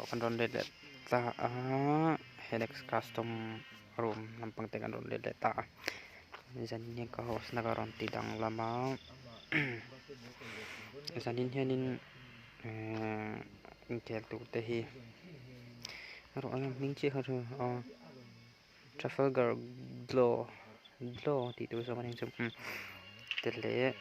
Kan rawn let leh ta a Henex custom room lampang te kan rawn let leh ta a zanin hian ka host na ka rawn ti danglam a zanin hianin ehh inkhel tur te hi erawh a hming chiah kha chu aw Trafalgar Glow Glow tih tur zawk a ni chu te leh.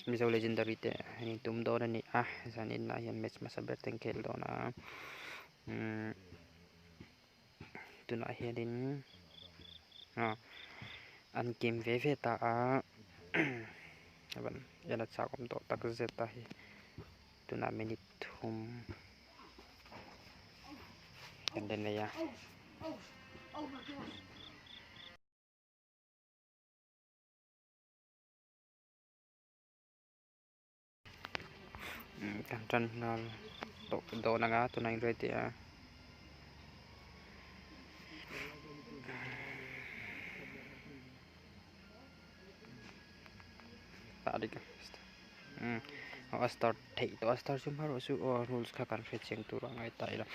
Mizo legendary te an intum dawn a ni a zanin ah hian match hmasa ber te an khel dawn a umm tunah hianin ah an game ve ve ta a en a chak awm tawh tak zet a hei tunah minute thum kan la nei a. Kan tan nghal tawh dawn anga tunah in ready a. A start theih tawh a start chu hma rawh chu aw rules kha kan hrechiang tur a ngai ta ila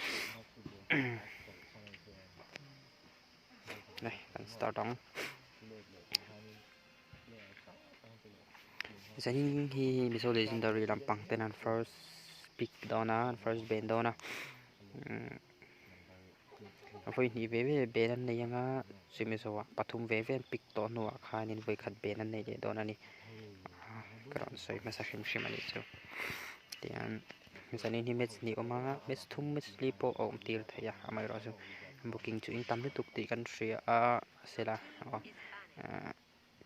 nai kan start ang zanin hi mizo legendary lampang ten an first pick dawn a an first ben dawn a vawi hnih ve ve ben an nei anga chumi zawhah pathum ve ve an pick tawh hnuah khanin vawi khat ben an nei leh dawn a ni ka rawn sawi hmasa hrim hrim a nih chu tihian zanin hi match hnih a awm a match thum match li pawh a awm tir thei a amaherawhchu booking chu in tam lutuk tih kan hria a sela aw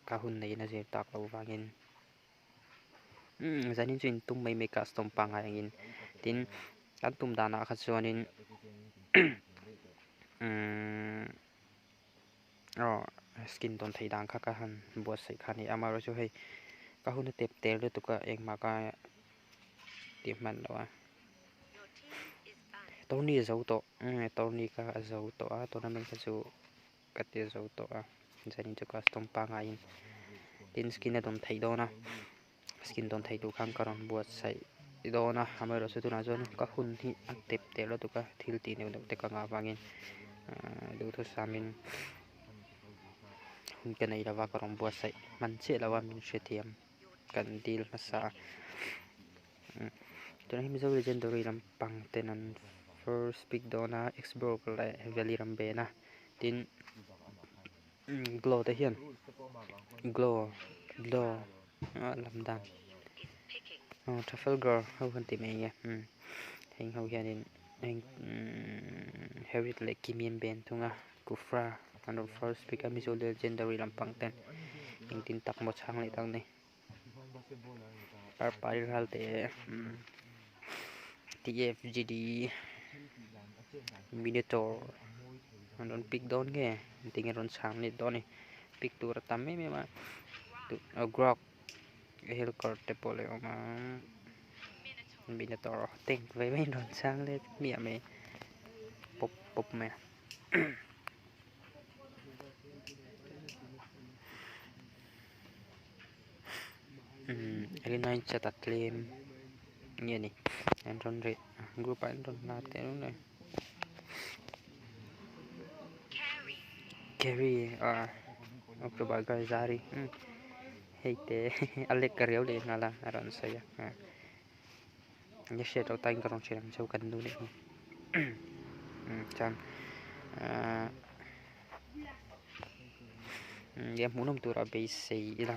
ka hun neiin a zir tak loh vangin umm zanin chu intum mai mai custom pangngai angin tin kan tum danah kha chuanin umm aw skin dawn theih dan kha ka han buatsaih kha a ni a amaherawhchu hei ka hun a tep tel lutuk a engmah ka ti hman lo a tourney a zo tawh tourney kha a zo tawh a tournament kha chu. Ka ti zo tawh a zanin chu custom pangaiin tin skin a dawn theih dawn a skin dawn theih tur khan ka rawn buatsaih dawn a amaherawhchu tunah chuan ka hun hi a tep teh lutuk a thil tih neuh neuh te ka ngah avangin ahh duhthusamin hun ka nei lova ka rawn buatsaih hman chiah lo a min hrethiam kan dil hmasa a tunah hian Mizo legendary lampang ten an first pick dawn a Xbox leh Valley ram ben a tin glow te hian glow glow ah lam dan aw Trafalgar ho han ti mai nge heng ho hianin heng Harriet leh Kimi an ben thung a Kufra an rawn first pick a Mizo legendary lampang ten engtin tak maw chhang leh tak ni. Parpai ral te tfgd minotaur an rawn pick dawn nge engtin nge rawn chhang let dawn a ni pick tur a tam em em a grok helker te pawh a awm a minotaur tank ve mai an rawn chhang let hmiah mai pawp pawp mai a. Elina chat a tlem nge ni an rawn reh group ah an rawn la teh reng mai carry ah october garzari hei te a lek ka riau leh nghal a a rawn sawi a enge hriat loh tain ka rawn hrilh ang cheu kan nu leh hi chuan ahh. Nia hmuhnawm tura beisei ila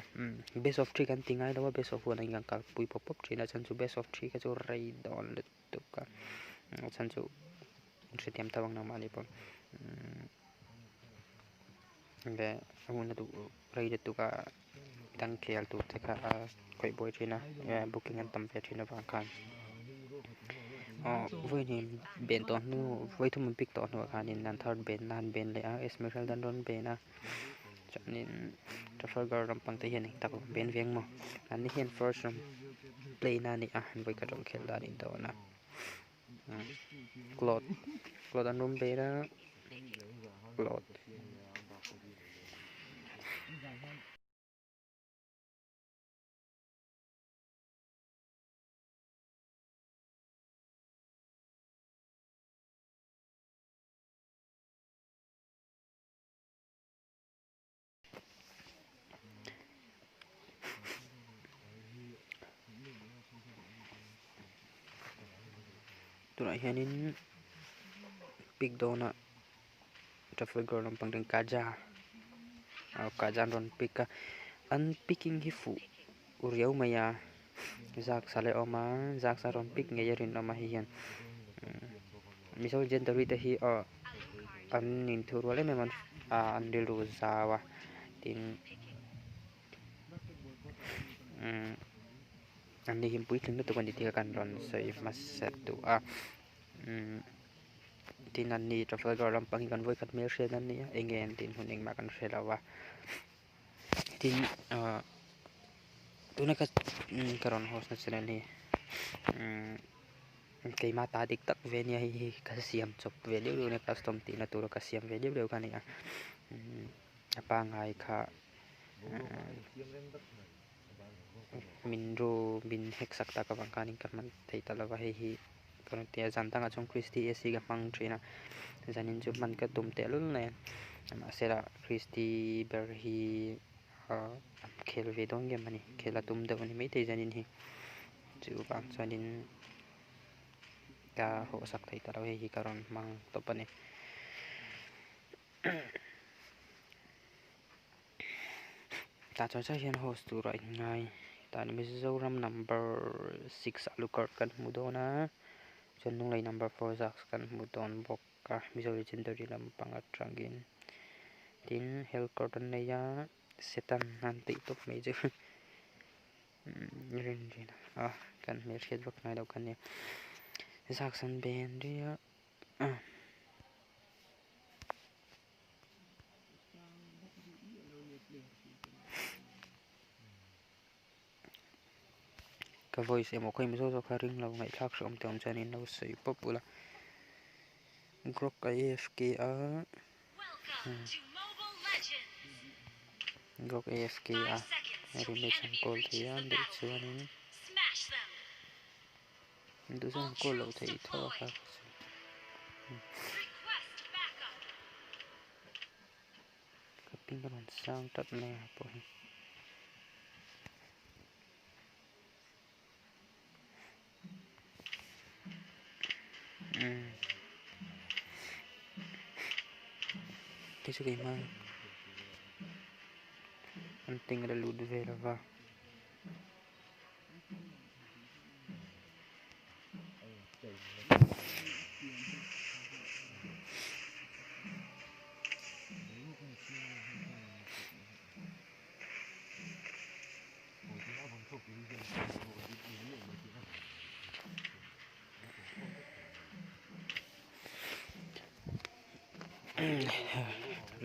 best of three kan ti ngai lo a best of one a in kan kalpui pawp pawp thin a chhan chu best of three kha chu rei dawn lutuk a a chhan chu hrethiam tho ang nangmahni pawh leh a hun a duh rei lutuk a dang khel tur te kha a khawih buai thin a booking an tam ve thin avang khan aw vawiin ben tawh hnu vawi thum an pick tawh hnuah khanin an third ben na an ben leh a Esmeralda an rawn ben a chuanin Trafalgar lampang te hian engtak rawn ben ve ang maw an ni hian first rawn play na a ni a an vawikhat rawn khelh dan a ni dawn a cloth cloth an rawn ben a cloth. Tunah hianin pick dawnah Trafalgar lampang ten Kaja aw Kaja an rawn pick a an picking hi fuh riau mai a zak sa leh awm a zak sa rawn pick ngei a rinawm a hei hian Mizo legendary te hi aw an inthurual em em a an rilru zau a tin umm an ni hi puitling lutuk a ni tih kha kan rawn sawi hmasa duh a umm tin an ni Trafalgar lampang hi kan vawikhat hmelhriat an ni a eng nge an tih hun engmah kan hre lo a tin ahh tuna ka ka rawn host na channel hi umm keimah ta dik tak ve ania hei hi ka siam chawp ve deuh deuh ania custom tihna tura ka siam ve deuh deuh kha a ni a umm a pangngai kha min ru min hack sak tak avang khanin ka hman thei ta lova hei hi ka rawn ti a zan dangah chuan christy ac ka hmang thin a zanin chu hman ka tum tehlul nen mahse lah christy ber hi ahh a khel ve dawn em a ni khel a tum deuh a ni maithei zanin hi chuvang chuanin ka hawhsak thei ta lo hei hi ka rawn hmang tawp a ni. Tah chuan chiah hian host turah in ngai tah Mizoram number six ah Lucard kan hmu dawn a chuan Lunglei number four Zax kan hmu dawn bawk a Mizo legendary lampang atangin tin Helcurt an nei a Satan an tih tawp mai chu rin a kan hmelhriat vak ngai loh kha nia Zax an ben riau a. Ka voice emaw khawi mizo zawk kha ring lo ngaihthlak hreh awm te awm chuan in lo sawi pawp ula Grok a AFK a Grok AFK a remix an kawl thei a duh chuanin duh chuan an kawl loh theih tho a kha. Ka ping a rawn sang tlat mai a pawh hi. Umm hei chu keimah an ting la lut ve lova.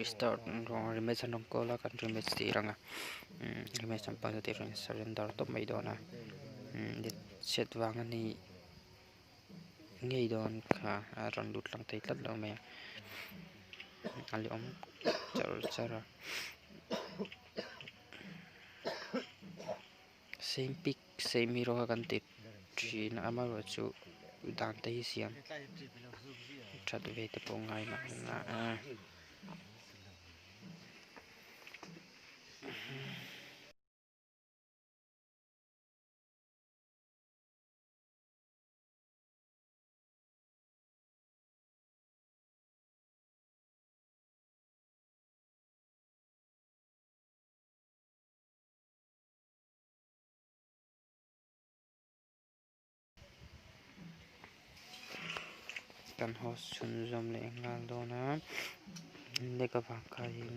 Restart rematch an rawn call a kan rematch tir ang a rematch an pan chuan surrender tawp mai dawn a chhiat vang a ni ngei dawn kha a rawn lut lang thei tlat lo mai a a leh awm char char a same pic same hero kha kan ti thin a amaherawhchu dan te hi siam that ve te pawh ngai mahna a. Kan host chhunzawm leh nghal dawn a leg avang khain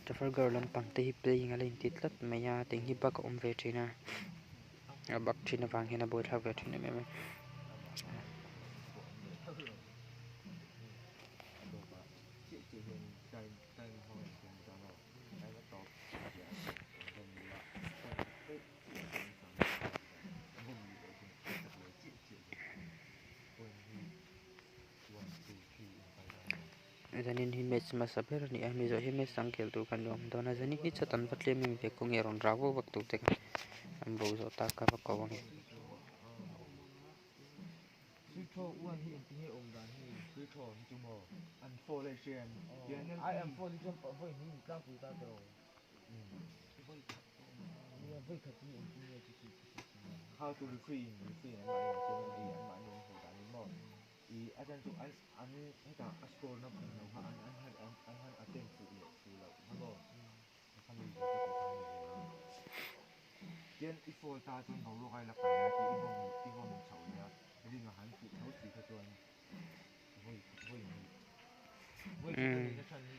Trafalgar lampang te hi playing a la inti tlat mai a tiang hi bug a awm ve thin a a bug thin avang hian a buaithlak ve thin em em a. Zanin hi match hmasa ber a ni a hemi zawh hi match dang khel tur khan an awm dawn a zanin hi chawt an va tlem em ve kawng nge rawn rau vak vak tur te kha an bo zawh tak kha va ko ang e.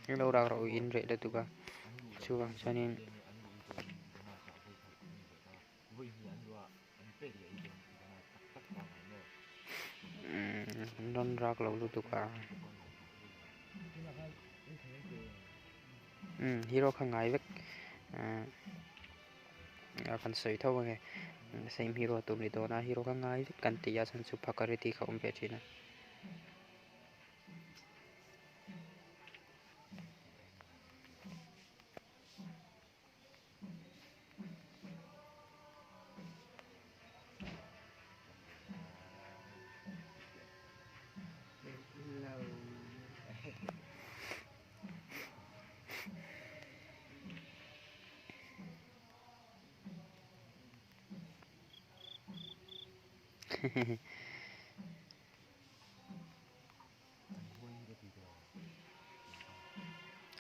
Umm lo rak rawh u in reh lutuk a chuvang chuanin umm rawn rak lo lutuk a umm hero kha ngai vek ahh kan sawi tho ange same hero tur ni dawn a hero kha ngai vek kan ti a chhan chu phakariti kha awm ve thin a.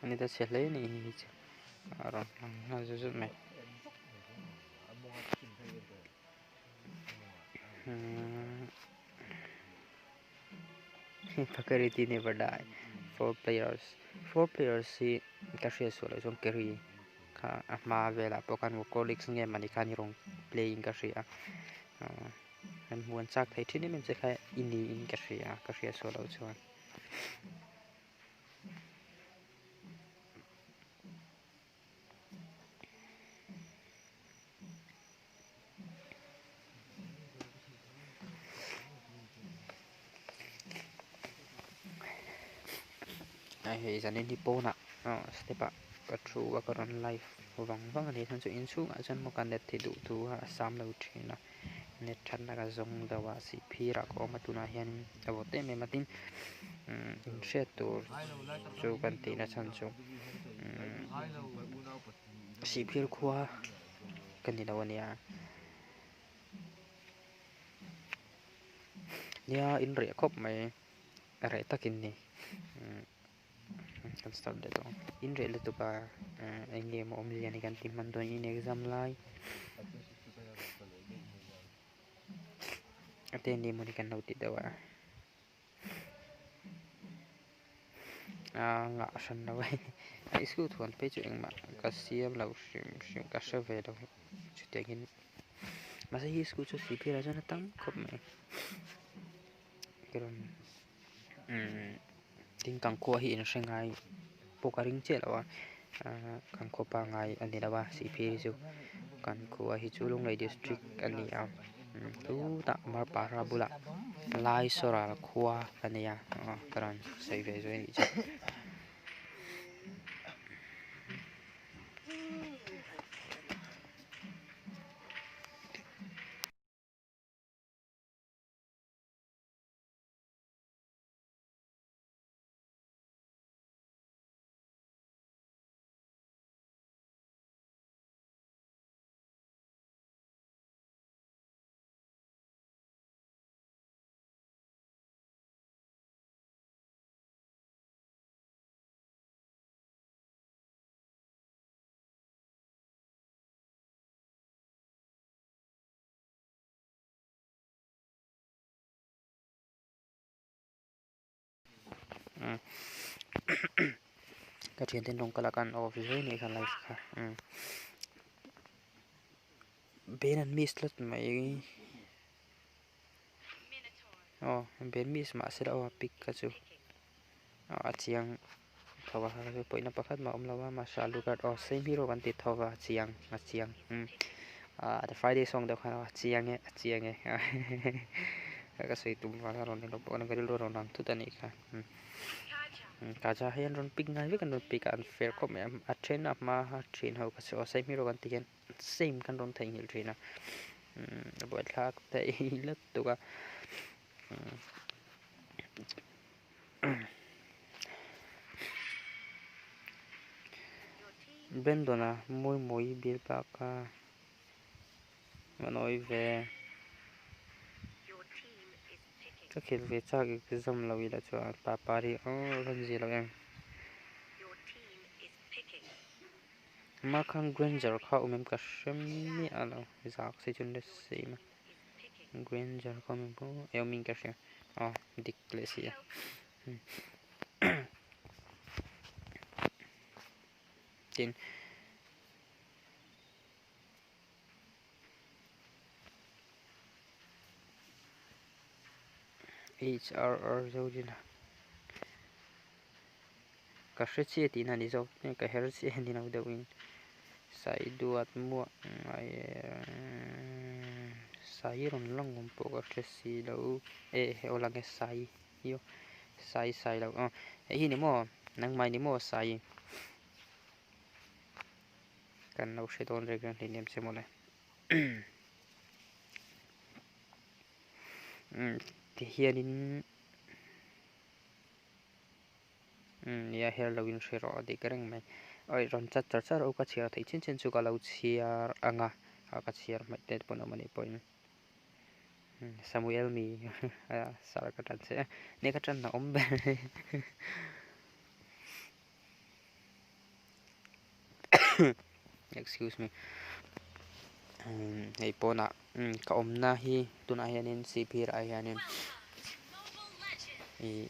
Ani ta chhe hle ni hi chu a rawn lang nghal zut zut mai Fakariti never die four players four players hi ka hriat sual loh chuan carry kha a hma velah pawh khan workaholics nge mawni khan i rawn play in ka hria a. Kan hmuh an chak thei thin em em che kha i niin ka hria ka hriat sual loh chuan. Hei zanin hi pawnah step ah ka thu a ka rawn live vang vang a ni chuan chu inchhungah chuan maw ka net hi duh thu a sam lo thin a. Net thatna ka zawng deuh a sihphir ah ka awm a tunah hianin a vawt em em a tin umm inhriat tur chu kan tihna chhan chu umm sihphir khua ka ni lo a nia nia in reh khawp mai reh takin ni umm. Kan start leh tawh ang in reh lutuk a eng nge maw awmzia ni kan ti hman dawn in exam lai a te ni mawni kan lo ti deuh a a ngah hran lo e school thuan phei chu engmah ka siam lo hrim hrim ka hre ve lo chutiangin mahse hi school chu sihphir ah chuan a tam khawp mai ka rawn umm tin kan khua hi in hre ngai pawh ka ring chiah lo a ahh kan khaw pangngai a ni lo a sihphir hi chu kan khua hi chu Lunglei district a ni a chutah Marpara bulah Laisoral khua a ni a aw ka rawn sawi ve zuai a nih chu. Ka thian ten rawng kal a kan off zui anih kha live kha ben an miss tlat mai aw ben miss mahse la aw a pick kha chu a chiang tho a pawina pakhat mah a awm lo a mahse a lugard aw same hero kan ti tho va a chiang a chiang ah the friday song deuh khan a chiang e a chiang e ka sawi tum vang a rawn ni lo pawh ka rilru a rawn lang thut a nih kha kaja hi an rawn pick ngai vek an rawn pick a an fair khawp mai a a then a hma a then ho kha chu aw same hero kan tih hian same kan rawn theihnghilh thin a a buaithlak theih lutuk a. Brandon-a Mawimawii bialpa kha a nawi ve. Ka khel ve chak exam lo ila chuan Papari aw rawn zia lo em. Ama khan Granger kha awm em ka hre miah lo zak se chuan la same a Granger kha awm em pawh e awmin ka hria aw dik leh si a. Tin HRR Zodina ka hre chiah tihna a ni zawk ka her chiah a ni lo deuhin Saiduat muah ngai Sai rawn lang awm pawh ka hre si lo e he aw lang e Sai hi aw Sai sai lo aw hei hi ni maw nangmah ni maw Sai Kan lo hre dawn reng reng hleinem che mawle. Umm ti hianin umm nia her lo in hre rawh a dik reng mai. Awi rawn chat char char a ka chhiar theih chin chin chu ka lo chhiar ang a, a ka chhiar hmaih te pawh an awm a nih pawhin. Samuel mi sar ka tan che a, nia ka tan a awm ber. Excuse me hei pawnah ka awmna hi tunah hianin sihphir ah hianin ih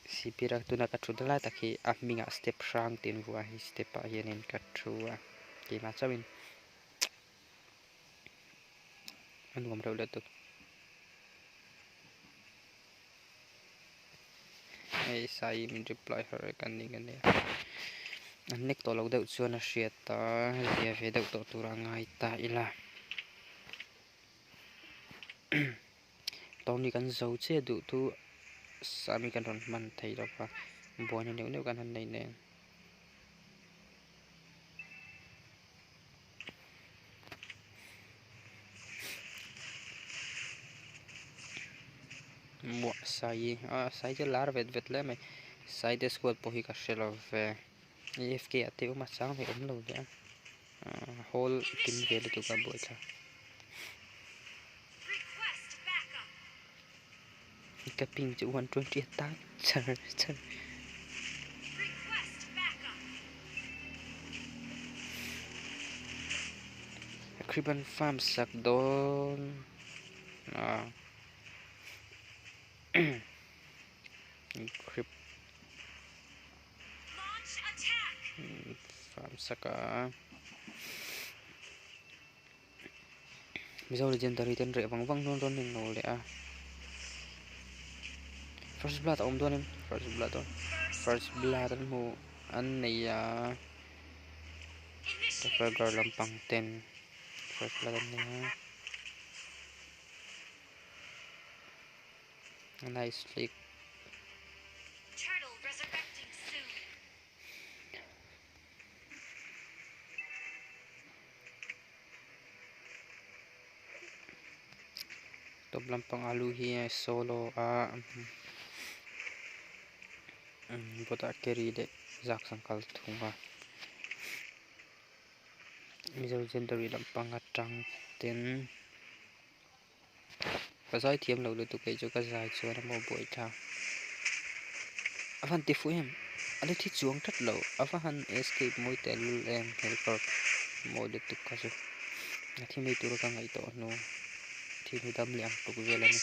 sihphir a tuna ka thut lai tak hi a hmingah step hrang tih an vuah a hei step ah hianin ka thu a keimah chauhin a nuam reuh lutuk. Hei sai min reply har e kan ning ania an nek tawh lo deuh chuan a hriat a zia ve deuh tawh tur a ngai ta ila tawng ni kan zo chiah duh thu sami kan rawn hman thei lo va buaina neuh neuh kan han nei nen. Muah sai a sai chu lar vet vet hle mai sai te squad pawh hi ka hre lo ve afk ah te awm a chang ve awm lo ve a hall kim ve lutuk a buai thlak ka ping chu 120 a tang char char. Kriban farm sak dawn a krip farm sak a Mizo legendary te an reh vang vang dawn dawn nen lo leh a first blood a awm dawn em first blood aw first blood an hmu an nei a Trafalgar lampang ten first blood an nei a nice flick. Top lampang alu hi solo a bawtah carry leh zak sangkal thung a mizo legendary lampang atang ten ka zai thiam lo lutuk kei chu ka zai chuan a maw buai thlak a van ti fuh em a la thi chuang tlat lo a va han escape mawi teh lul em helper mawi lutuk kha chu a thi mai tura ka ngaih tawh hnu thi hnu dam leh ang tluk vel a ni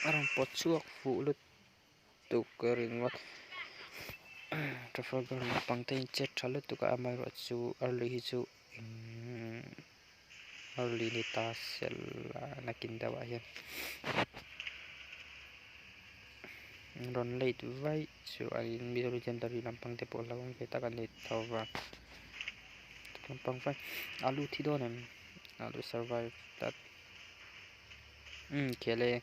a rawn pawt chhuak fuh lutuk ringawt Trafalgar naupang te in chet tha lutuk a amaherawhchu early hi chu. Early ni ta sel a nakin deuh ah hian rawn late vaih chu a in mizo legendary lampang te pawh hlauhawm ve tak a ni tho va lampang vai alu thi dawn em alu survive tlat umm khel e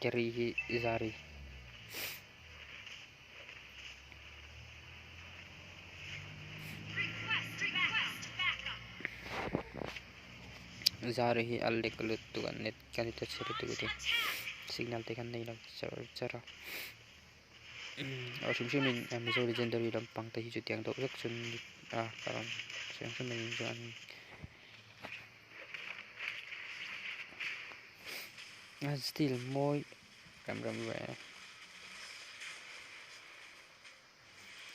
carry hi zari. Zari hi a lek lutuk a net kan ti chhe lutuk a ti signal te khan nei lo char char a a hrim hrim in Mizo legendary lampang te hi chutiang deuh vek chu an ni a ka rawn sawi ang hrim mai chuan a steel mawi rem rem ve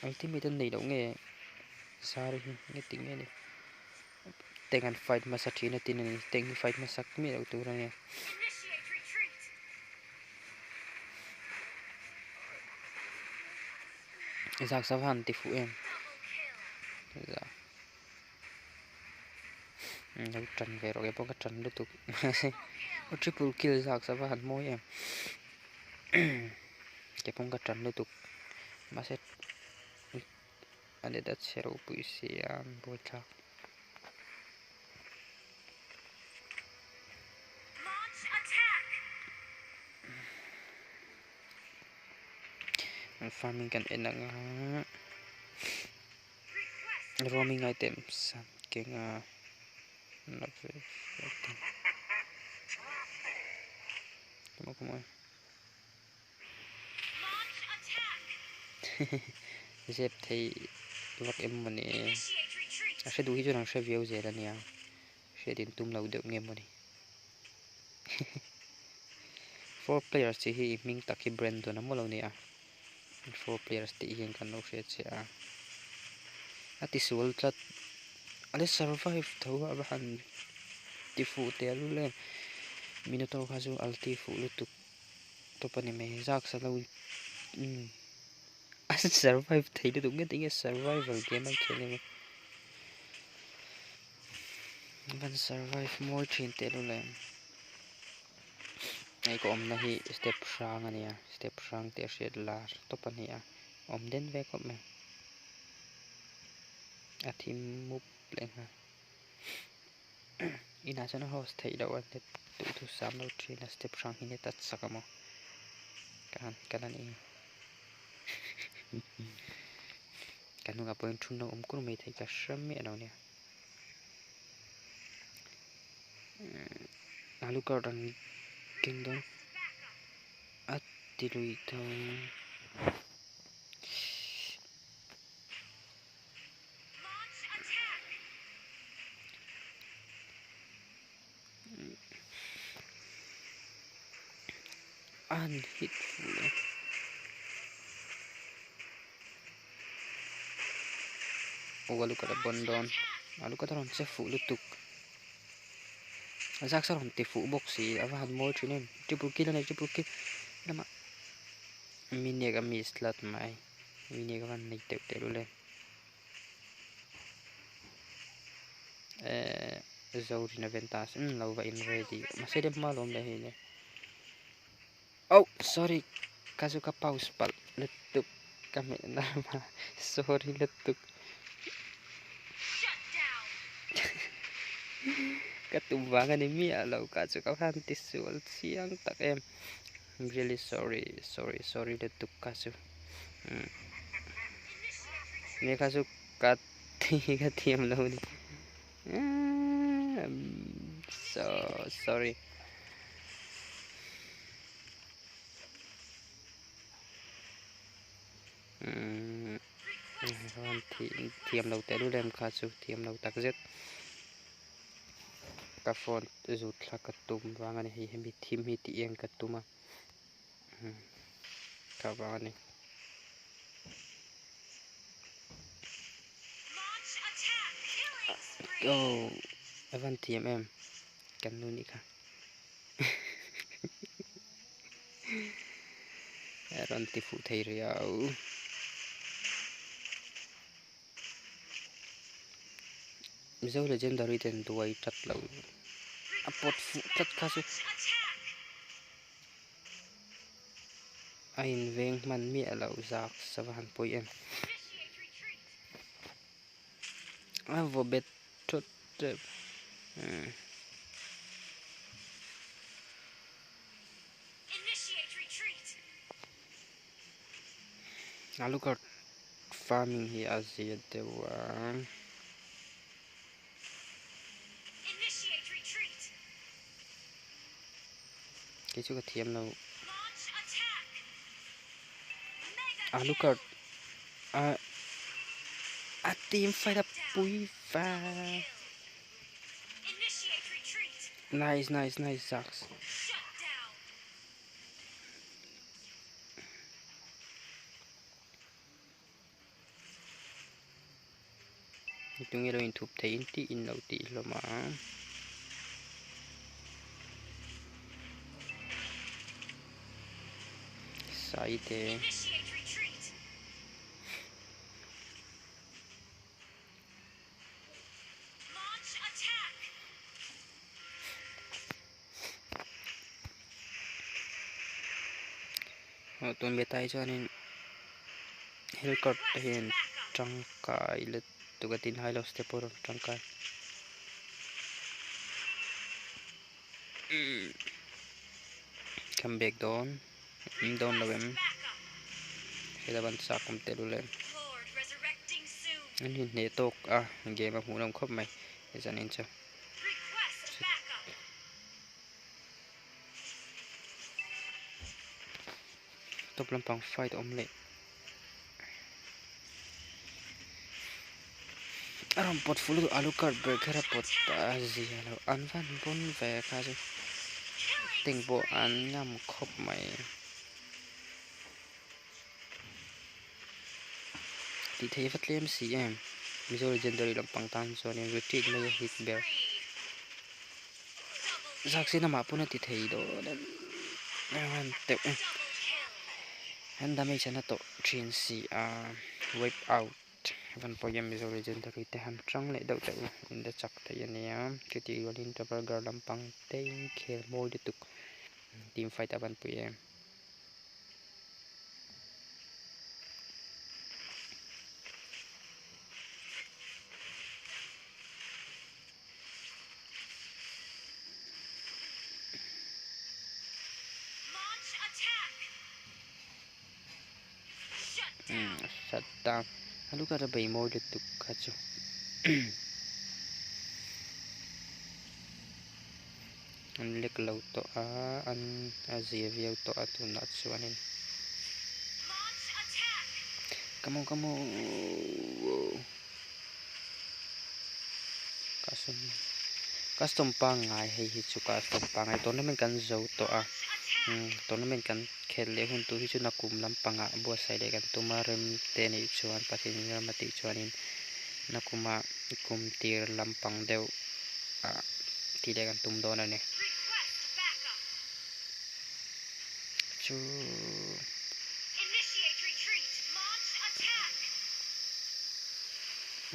ultimate an nei loh nge zari hi nge ti nge ni tank an fight hmasa thin a tin a ni tank hi fight hmasak miah loh tur a nia. Zak sava an ti fuh em lo tan ve rawh keipawh ka tan lutuk triple kill zak sava han mawi em keipawh ka tan lutuk mahse a let a chhe ropui sia buaithlak. Farming kan en ang a roaming items an keng a come on zep thei vak em mawni a hre duh hi chuan an hre viau zel ania hriat in tum lo deuh nge mawni four players tih hi i hming tak hi Brandon a maw lo nia four players tih hian kan lo hriat che a a ti sual tlat a la survive tho a va han ti fuh teh lul em Minotaur kha chu a la ti fuh lutuk. Tawp a ni mai zak sa lo umm a survive thei lutuk nge tinge survival game an khel emaw an survive mawi thin teh lul em hei ka awmna hi step hrang a nia step hrang tih a hriat lar tawp a ni a awm den ve khawp mai a thim mup leh nghal. Inah chuan a host theih loh a net duh thu sam lo thin a step hrang hi net a chak a maw ka han kal a ni ka hnungah pawhin thu no awm kur mai thei ka hre miah lo nia alu card an keng dawn a ti lui tho. A han hit fuh e. Aw a lukat a bawn dawn a lukat a rawn che fuh lutuk a zak sa rawn ti fuh bawk si a va han mawi thin em triple kill a nei triple kill lamah miniac a miss tlat mai. Mini ka van nei teuh teh lul e. Eh, Zorina Ventas um lo va in ready. Mahse le hma lawm le hei le. Oh, sorry. Ka chu ka pause palh lutuk ka hmeh na ma. Sorry lutuk. Ka tum vang ani miah lo ka chu ka van ti sual chiang tak em. I'm really sorry sorry sorry lutuk kha chu ne kha chu ka thi ka thiam lo ni I'm so sorry thiam lo teh lul em kha chu thiam lo tak zet. Ka phone zut thla ka tum vang a ni hei hemi thim hi tih eng ka tum a ka vang a ni. Oh a van thiam em kan nu nih kha a rawn ti fuh thei riau. Mizo legendary ten duai that lo a pawt fuh tlat kha chu a inveng hman miah lo zak sava han pawi em a vaw bet thawt tep umm. Alucard farming hi a zia deuh a. Kei chu ka thiam lo. Alucard a a team fight a pui va. Nice nice nice Zax. Tunge lo inthup thei in tih in lo tih hlawm a. Sai te. Tun beta hi chuanin helcurt te hian tangkai lutuk a tin high loss te pawh rawn tangkai come back dawn em dawn lo em heta ban chak awm tel ule an inhneh tawk a game a hmuhnawm khawp mai zanin chu. Top lampang fight awm leh a rawn pawt fuh lutuk Alucard ber kher a pawt a zia lo an van pawn ve kha chu tank pawh an ngam khawp mai tih theih va tlem si em Mizo legendary lampang tan chuanin retreat mai a hit ber. Zak sin amah pawn a ti thei dawn em teuh e an damage an a tawh thin si a wipe out van pawh hian Mizo legendary te han tang leh deuh teuh in la chak thei a nia chutih rualin Trafalgar lampang te in khel mawi lutuk team fight a van pui em. Shut down a lu kar a bei mawi lutuk kha chu an lek lo tawh a an a zia viau tawh a tunah chuanin come on come on. Custom custom pangngai hei hi chu custom pangngai tournament kan zo tawh a umm tournament kan khelh leh hun tur hi chu nakum lampangah buatsaih leh kan tum a rem te a nih chuan pathian ram a tih chuanin nakuma kum tir lampang deuh ah tih leh kan tum dawn a ni chu.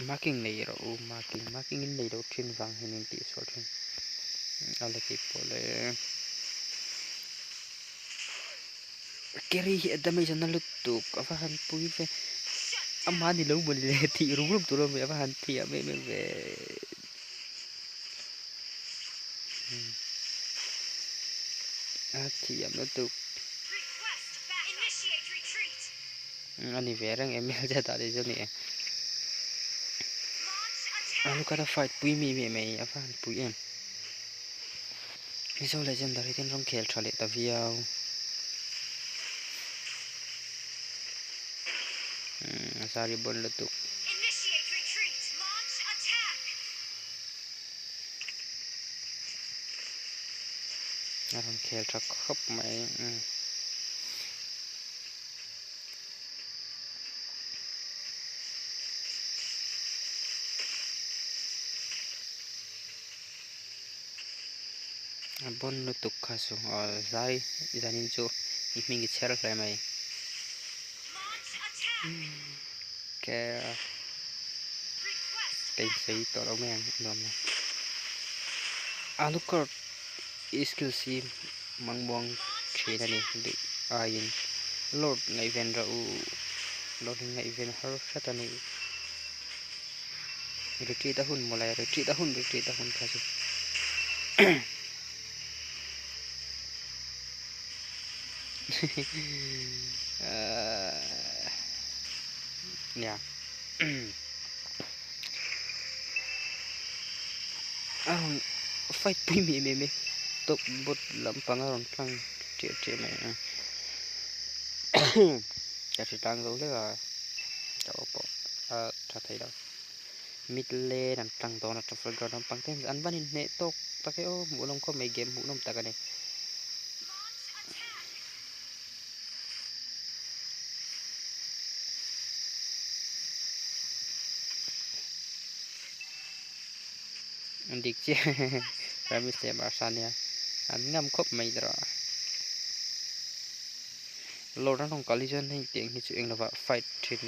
Marking nei rawh u marking marking in nei loh thin vang hian in tih sual thin a la tih pawh le carry hi a damage a na lutuk a va han pui ve amah ni lo mawni le tih rum rum tur a awm a va han thiam em em ve a thiam lutuk. A ni ve reng em hmelchhe tah tih chu a ni e. A lukata fight pui mi mi mai a va han pui em. Mizo legendary ten rawng khel tha leh ta viau. A zari bawn lutuk. A rawn khel tha khawp mai. A bawn lutuk kha chu aw zai zanin chu i hming i chher hle mai ke ka insawi tawh lo mai ang nuam lo Alucard i skill si mangmuang thin a ni duh aiin Lord ngaihven rawh u Lord hi ngaihven har hret a ni retreat a hun mawle retreat a hun retreat a hun kha chu nia a rawn fight pui mai mai mai. tuk but lampang a rawn tlang ṭiah ṭiah mai a ka hre tlang zo hlek a ka aw pawh a tha thei lo mid lane an tlang dawn a Trafalgar lampang te an van inhneh tawk tak e aw hmuh nawm khawp mai game hmuh nawm tak a ni. Dik chiah Ramis leh Barca nia an ngam khawp mai tawh a Lord an rawn kal hi chuan hei tiang hi chu eng lovah fight thin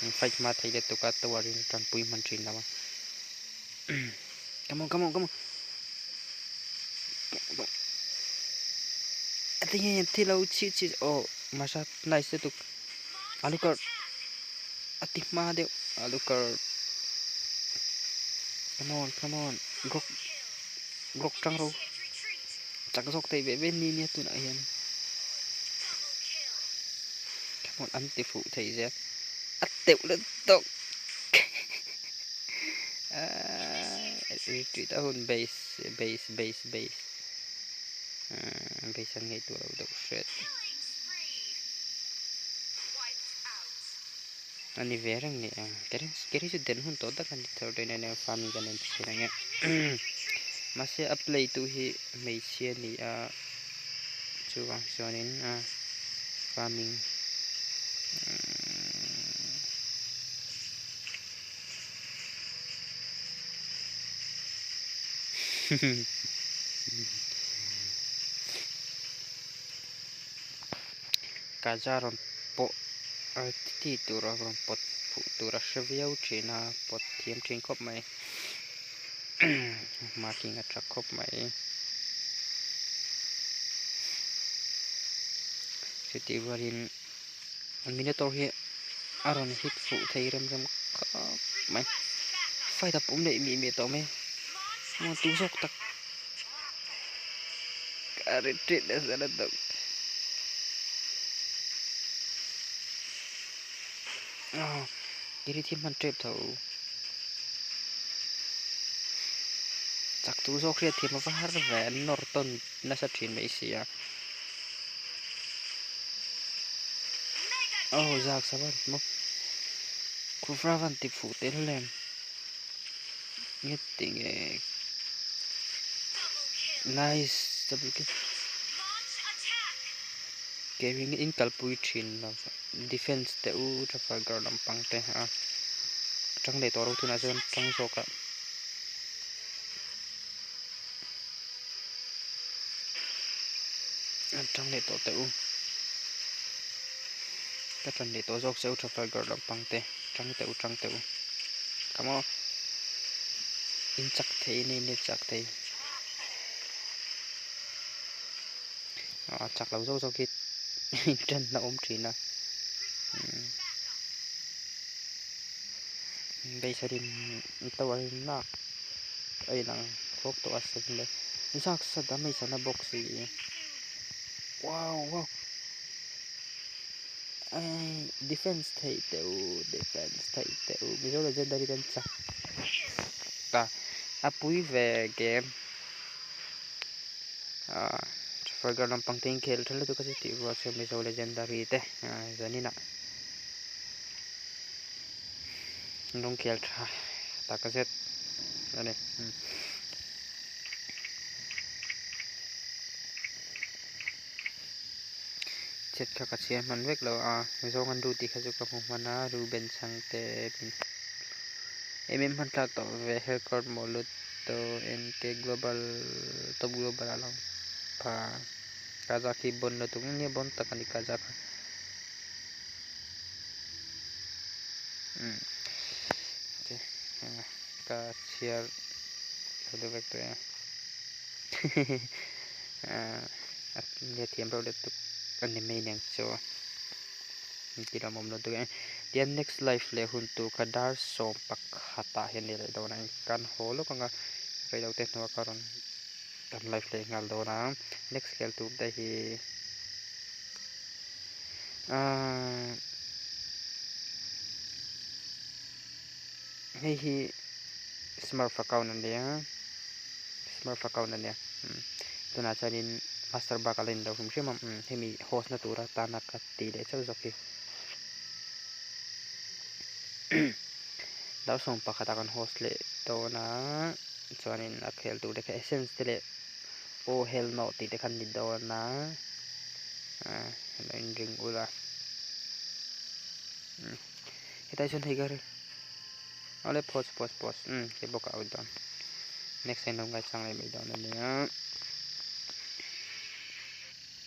an fight hma thei lutuk a tower in tanpui hman thin lo a come on come on come on tinge thil lo chhi chhi aw Marsa nice lutuk Alucard a ti hma deuh Alucard come on come on Grok Grok tang ro chak zawk thei ve ve ni nia tunah hian come on an ti fuh thei zel a teuh lutuk retreat a hun base base base base base an ngaihtuah loh deuh hret a ni ve reng ni a keri chu den hun tawh tak a ni thar dawn a nia farming kan en thin ang e mahse a play tu hi hmeichhia a ni a chuvang chuanin farming Kaja rawn pawh ti tur a rawn pawt fuh tur a hre viau thin a pawt thiam thin khawp mai marking a tha khawp mai chutih rualin Minotaur hi a rawn hit fuh thei rem rem khawp mai fight a pum leh mih mih tawh mai maw tu zawk tak a retreat nasa lutuk aw kiri thil hman tep tho chak tu zawk hriat thiam ava har ve an nawr tawn nasa thin mai si a. Aw zak saban maw khufra van ti fuh teh hlel em nge tinge nice double kill keimah in kalpui thin lo defense te u Trafalgar lampang te a tang leh tawh ro tunah chuan tang zawk a. An tang leh tawh teh u. Ka tan leh tawh zawk che u Trafalgar lampang te. Tang teh u tang teh u. Come on. In chak thei in in chak thei. A chak lo zawk zawk hi in tan na awm thin a. Beisarin tower in lak. A inang thawk tawh a sen leh zak sat a hmeichhe na bawk si wow wow eii defense theih teh u defense theih teh u mizo legendary ten chak ta a pui ve game ah Trafalgar lampang te inkhel tha lutuk a chu tih rual chuan mizo legendary te zaninah rawng khel tha tak zet a ni. Chet kha ka chhiar hman vek lo a zawng an ru tih kha chu ka hmu hman a Reuben Chhangte min em em hman thlak tawh ve Helcurt Moluto NK Global Top Global a lang pha Kazakh hi bon lutuk nia bon tak a ni Kazakh kha. Ka chhiar lo deuh vek tawh e a nia thiam reuh lutuk a ni mai aniang chu ti lam awm lo deuh e tian next live leh hun tur kha dar 11 ah hian ni leh dawn a kan haw lawk anga reilote hnuah ka rawn kan live leh nghal dawn a next khel tur te hi. Ahh hei hi smurf account a nia. Smurf account ania umm tunah chuanin master bak a la inlo hrim hrim a umm hemi host na tura tana ka tih leh chauh zawk hi dar sawm pakhat ah kan host leh dawn a chuanin a khel tur te kha essence te leh oh hell no tih te kha an ni dawn a ah lo inring ula umm hetlai chuan hei ka ri awle pause pause pause umm kei bawk a out dawn next time lo ngaichang leh mai dawn ania.